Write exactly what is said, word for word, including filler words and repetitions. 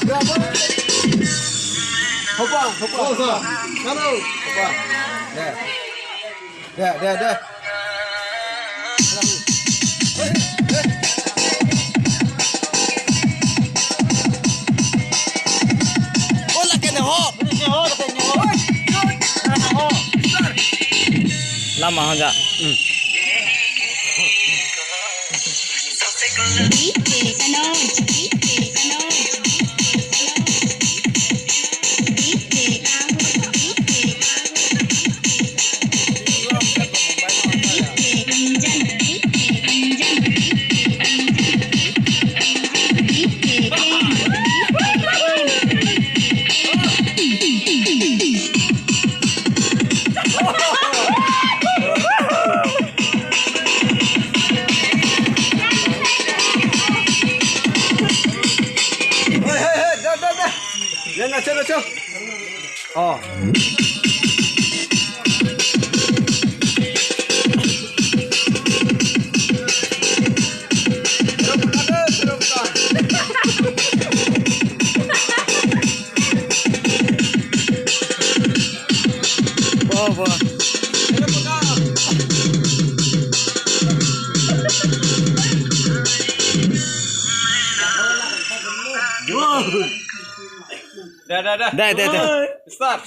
Hopa, hopa. Hopa. Hello. Hopa. Deh. Deh, deh, deh. Oh, lake ne ho. Ne ho, lake ne ho. Lama ho ja. Hmm. Hey, hey, hey, da, da, da. Ya, nacho, nacho. Oh. Wah, wah. Dah, dah, dah. Dah, dah, dah. Start.